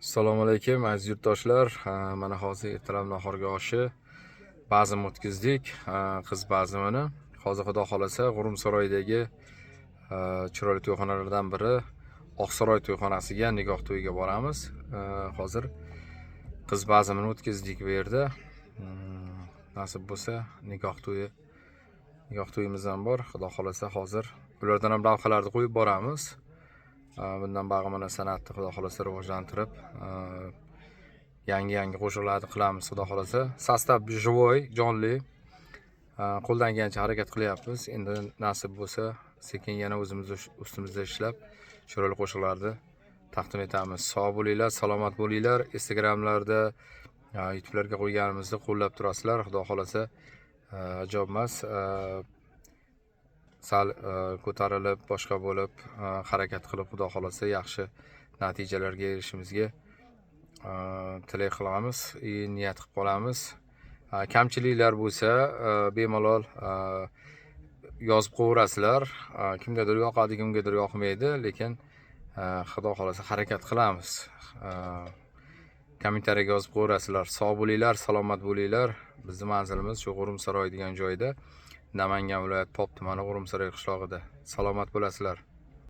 Assalomu alaykum, aziz yurtdoshlar. Mana hozir ertalab nahorgi oshi bazm o'tkazdik, qiz bazmini. Hozir, xudo xohlasa, G'urumsaroydagi chiroyli to'yxonalardan biri Oqsaroy to'yxonasiga nikoh to'yiga boramiz. Hozir qiz bazmini o'tkazdik bu yerda. Nasib bo'lsa, nikoh to'yimiz ham bor. Xudo xohlasa, hozir ulardan ham lavhalarni qo'yib boramiz. Bundan bog'i mana san'atni, xudo xohlasa, rivojlantirib, yangi yangi qo'shiqlarni qilamiz, xudo xohlasa. Состав живой, jonli. Qo'ldan kelgancha harakat qilyapmiz. Endi nasib bo'lsa, sekin yana o'zimiz ustimizda ishlab, chiroyli qo'shiqlarni taqdim etamiz. Sog' bo'linglar, salomat bo'linglar. Instagramlarda, YouTube'larga qo'yganimizni qo'llab turasizlar. Xudo xohlasa, ajoyib emas. Sal ko'tarilib, boshqa bo'lib, harakat qilib, xudo xohlasa, yaxshi natijalarga erishishimizga tilak qilamiz и niyat qilib qolamiz. Kamchiliklar bo'lsa, bemalol yozib qo'yaverasizlar. Kimgadir yoqadi, kimgadir yoqmaydi, lekin xudo xohlasa, harakat qilamiz. Kommentariyaga yozib qo'yaverasizlar. Sog' bo'linglar, salomat bo'linglar. Bizni manzilimiz shu G'urumsaroy degan joyda. Namangan viloyat, Pop tumani, G'urumsaroy qishlog'ida. Salomat bo'lasizlar.